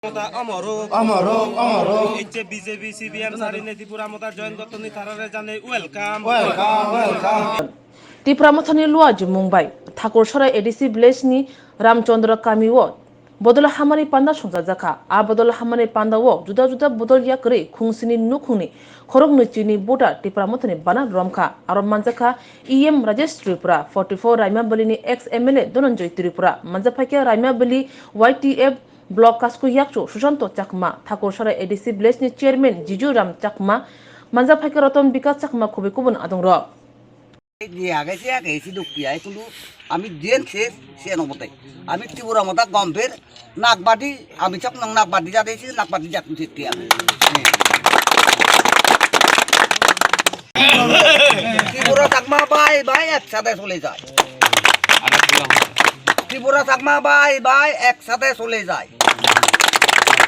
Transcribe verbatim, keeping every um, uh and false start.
Motha omor hok. Omor hok, omor hok. Icche B J P, C P M sari ne Tipra Motha join gottoni tarare janai welcome. Welcome, welcome. Tipra Mothani lua jumung bai Thakur Sora A D C village ni Ramchandra kami o bodol hamani panda songjajakha. A bodol hamani panda o juda juda bodol yakrwi khungsini nukhungni khoroknwi chini voter Tipra Mothani bana romkha. Aro manjakha E M Rajesh Tripura, forty four Raimabali ni ex M L A Dhananjay Tripura, manjakphaikha Raimabali Y T F Block Kaskui Yakchu Sushanto Chakma, Thakur Sora A D C village ni chairman Jiju Ram Chakma, manjakphaikha Ratan Bikas Chakma khobwi kubun adongrok. Ye age se age se duk kiya kundu ami dien se se no bote. Ami Tripura Motha gombhir nakbadi ami chok nang nakbadi jate se nakbadi jat se kiya. Tripura Chakma bhai bhai ek sathe chole jai. Tripura Chakma bhai bhai ek sathe chole jai.